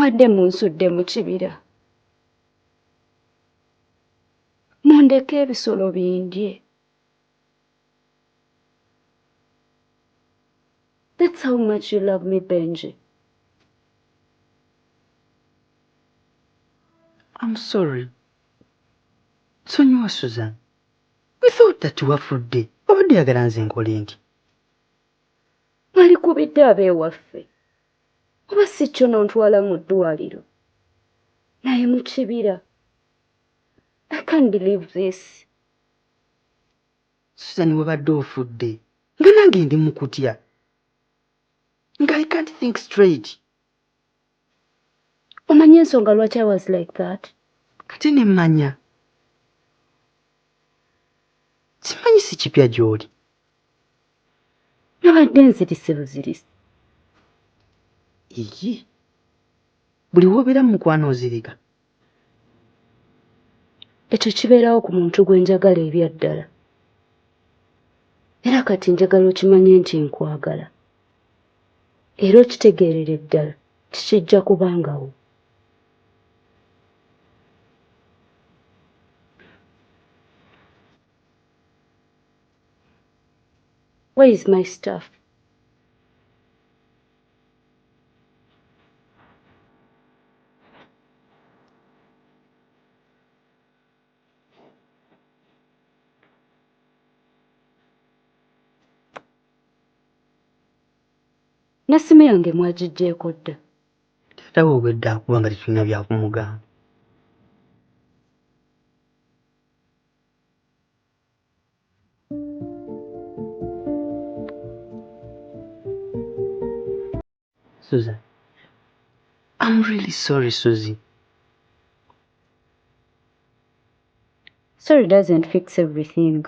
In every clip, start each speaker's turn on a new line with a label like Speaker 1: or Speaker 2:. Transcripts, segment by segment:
Speaker 1: Mubadde munsudde mu kibira. Mundeke ebisolo bindye. That's how much you love me, Benji.
Speaker 2: I'm sorry. Sonyiwa Susan. We thought that wafudde. Wabadde oyagala nze nkole nti.
Speaker 1: Mwalikubidde ab'ewaffe. Oba si kyo n'ontwala mu ddwaliro. Naye mu kibira. I can't believe this.
Speaker 2: Susan wabadde ofudde. Nga nange ndi mu kutya. Nga I can't think straight.
Speaker 1: Omanyi ensonga lwaki I was like that?
Speaker 2: Kati ne mmanya. Simanyi si kipya gy'oli.
Speaker 1: Nabadde nzirise buzirisi.
Speaker 2: Iyi. Buli w'obeera mu mukwano ozirika.
Speaker 1: Ekyo kibeerawo ku muntu gwe njagala ebya ddala. Era kati njagala okimanye nti nkwagala. Era okitegeerere ddala tikijja kubangawo. Where is my stuff? N'essimu yange mwagiggyeeko dda.
Speaker 2: Taata we obwedda akuba nga tetulina bya kumugamba. Susan. I'm really sorry, Susie.
Speaker 1: Sorry doesn't fix everything.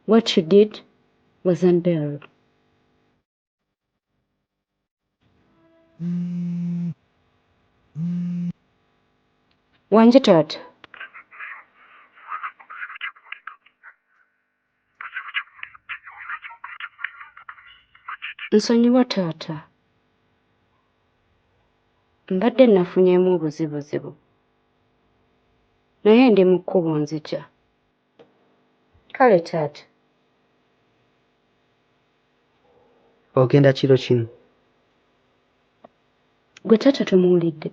Speaker 1: What you did was unbearable. Wangi taata. Nsonyiwa taata. Mbadde nafunyeemu obuzibuzibu. Naye ndi mu kkubo nzija. Kale taata.
Speaker 2: Ogenda kiro kino?
Speaker 1: Gwe taata tomuwulidde?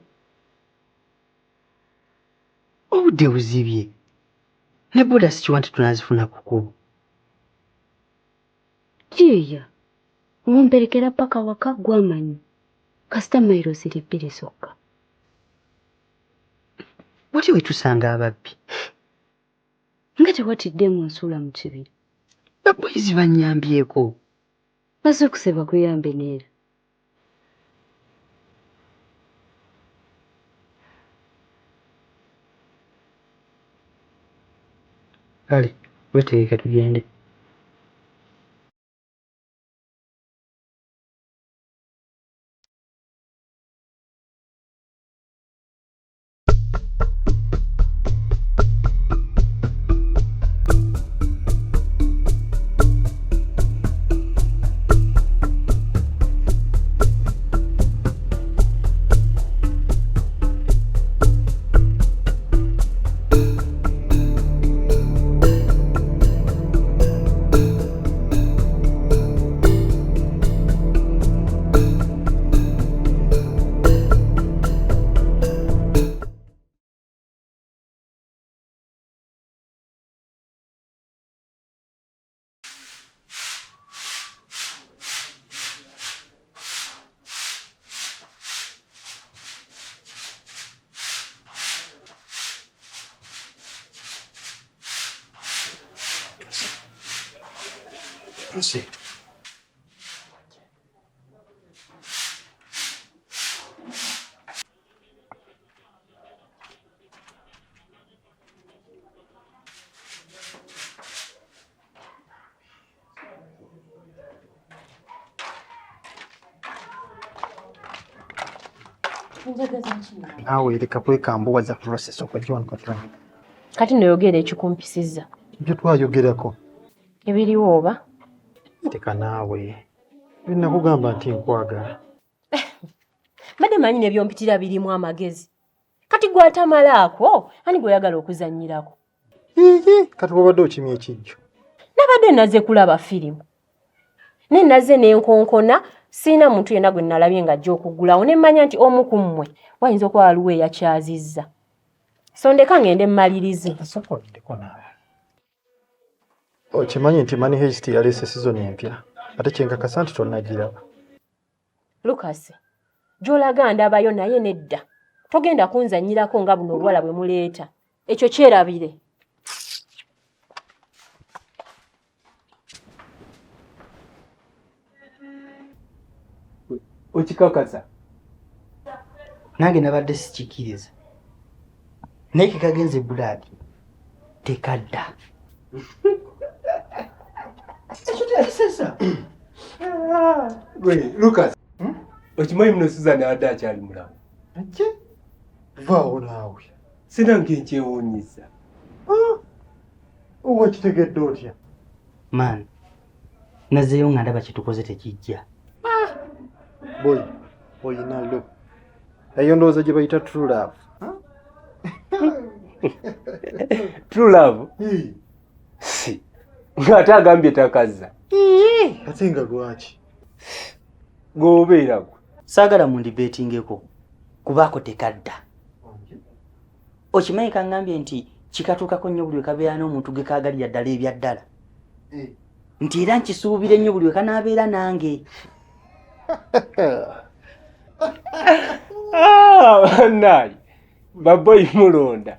Speaker 2: Obudde buzibye. Ne boda sikiwa nti tunaazifuna ku kkubo.
Speaker 1: Kiiya. Womperekera paka waka gw'amanyi. Kasita mayiro ziri 2 zokka.
Speaker 2: Watya we tusanga ababbi?
Speaker 1: Nga tewatidde ng'onsuula mu kibira.
Speaker 2: Baboyizi bannyambyeko.
Speaker 1: Bazuukuse bakuyambe neera.
Speaker 2: Kale wetegeke tugende.
Speaker 3: Proceed. Naawe leka kwekambuwaza process okujja wano kati.
Speaker 4: Kati noyogera ekikumpisizza.
Speaker 3: Bye twayogerako.
Speaker 4: Ebiriwo oba?
Speaker 3: Leka naawe. Nakugamba nti nkwagala.
Speaker 4: Mbadde manyi nebyompitira birimu amagezi. Kati gwe atamalaako, ani gw'oyagala okuzannyirako?
Speaker 3: Iye, kati wabadde okimya ekijjo.
Speaker 4: Nabadde naze kulaba firimu. Ne naze ne nkonkona, sirina muntu yenna gwe nalabye ng'ajja okuggulawo ne mmanya nti omu ku mmwe wayinza okuba waliwo eyakyazizza. So ndeka ngende mmalirize.
Speaker 3: Sooka olindeko naawe. Okimanyi nti Money Heist yaleese sizoni empya ate kyenkakasa nti tonnagiraba.
Speaker 4: Lucas, gy'olaga ndabayo naye nedda. Togenda kunzannyirako nga buno obuwala bwe muleeta. Ekyo kyerabire.
Speaker 5: Okikakasa?
Speaker 2: Nange nabadde sikikkiriza. Naye ke kagenze Bulaadi tekadda. Ekyo tekisesa.
Speaker 5: Gwe Lucas, okimanyi muno Susan abadde akyali mulamu.
Speaker 3: Ki? Vaawo naawe.
Speaker 5: Sina nkenkyewuunyisa.
Speaker 3: Owakitegedde otya?
Speaker 2: Man, nazeeyo nga ndaba kye tukoze tekijja.
Speaker 3: Boy, oyina lo. Eyo ndowooza gye bayita true love.
Speaker 5: True love? Si. Ng'ate agambye takazza.
Speaker 3: Ate nga lwaki?
Speaker 5: G'obeera gwe.
Speaker 2: Saagala mundibeetingeko kubaako tekadda. Okimanyi kaŋŋambye nti kikatuukako nnyo buli lwe kabeera n'omuntu gwe kaagalira ddala ebya ddala. Nti era nkisuubira ennyo buli lwe kanaabeera nange.
Speaker 5: Bannaaye, baboyi mulonda.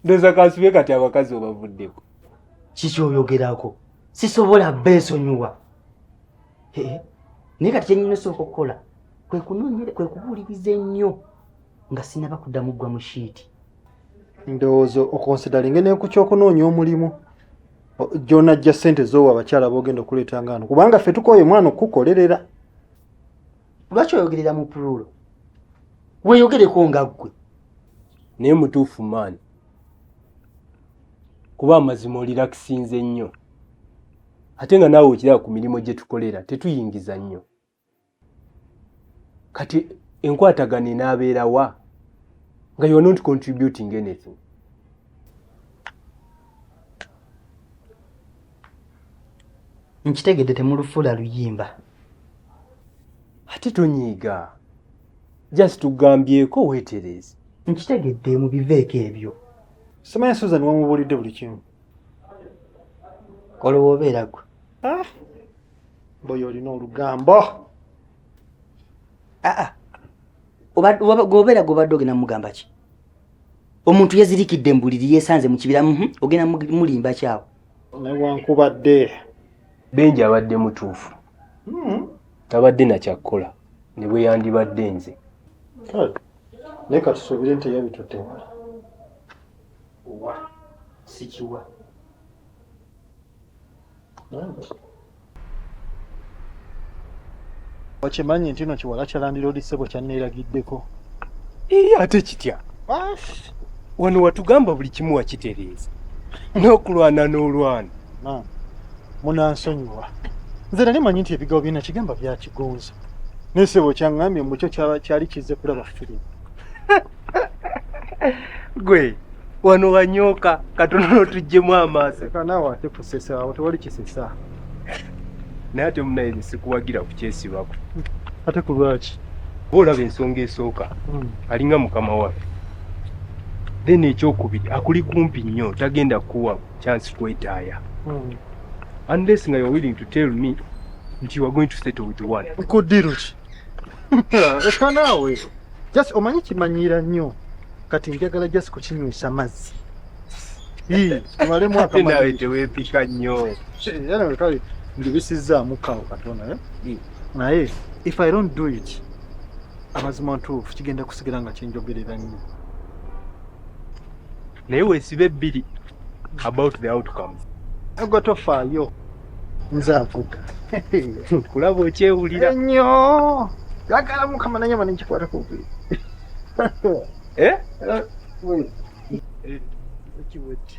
Speaker 5: Ndowooza kansube kati abakazi obavuddeko.
Speaker 2: Kiki oyogerako? Sisobola beesonyiwa. Naye kati kye nnina osooka okukola kwe kunoonyera, kwe kubuuliriza ennyo nga sinnaba kuddamu ggwa mu shiiti.
Speaker 3: Ndowooza okonsidalinge ne ku ky'okunoonya omulimu gy'onajja ssente z'owa abakyala b'ogenda okuleeta nga wano, kubanga ffe tukooye mwana okukukolerera.
Speaker 2: Lwaki oyogerera mu plural? Weeyogereko nga ggwe.
Speaker 5: Naye mutuufu maani, kuba amazima olirakisinze nnyo, ate nga naawe okiraba ku mirimu gye tukolera tetuyingiza nnyo. Kati enkwatagana enaabeera wa nga you are not contributing anything?
Speaker 2: Nkitegedde temulufuula luyimba.
Speaker 5: Ate tonyiiga, just tugambyeko weetereeze.
Speaker 2: Nkitegedde mubiveeko ebyo.
Speaker 3: Simanyi Susan wamubuulidde buli kimu.
Speaker 2: Olwo obeera ggwe.
Speaker 3: Boyo olina olugambo.
Speaker 2: Aa, gwobeera gw'obadde ogenda mugamba ki? Omuntu yazirikidde mu buliri yeesanze mu kibira, ogenda mulimba kyawo.
Speaker 3: Newankubadde.
Speaker 5: Benji abadde mutuufu. Tabadde na kyakkola ne bwe yandibadde nze.
Speaker 3: Kale, naye katusuubire nti yabitutte wala.
Speaker 2: Wa, sikiwa.
Speaker 3: Okimanyi nti no kiwala kya landiroodi ssebo kyanneeragiddeko.
Speaker 5: Eri ate kitya? Wano watugamba buli kimu wakitereeza. N'okulwana n'olwana.
Speaker 3: Munansonyiwa. Nze nali manyi nti ebigambo bye nakigamba byakigonza. Naye ssebo kyaŋŋambye mbu kyo kyali kizze kulaba firimu.
Speaker 5: Gwe wano wanyooka katono n'otuggyemu amaaso.
Speaker 3: Leka naawe ate kusesa, awo tewali kisesa.
Speaker 5: Naye ate munaye sikuwagira kukyesibako.
Speaker 3: Ate ku lwaki?
Speaker 5: Oba olaba ensonga esooka alinga mukama waffe. Then ekyokubiri akuli kumpi nnyo tagenda kuwa chance kwetaaya. Unless nga you are willing to tell me nti you are going to settle with one.
Speaker 3: Ku ddiru ki? Leka naawe. Just omanyi kimanyiira nnyo. Kati njagala just kukinywisa mazzi. Tumalemu
Speaker 5: Ate naawe teweepika nnyo.
Speaker 3: Anyway, kale ndibisizzaamu kawo katono, eh? Naye if I don't do it, amazima ntuufu kigenda kusigala nga kinjogerera nnyo.
Speaker 5: Naye weesibe bbiri about the outcomes.
Speaker 3: Gwe tofaayo. Nze avuga.
Speaker 5: Kulaba okyewulira.
Speaker 3: Ennyo. Yagala Mukama naye mba nekikwata ku bubiri.
Speaker 5: Eh?
Speaker 3: Wait. Ekiwedde.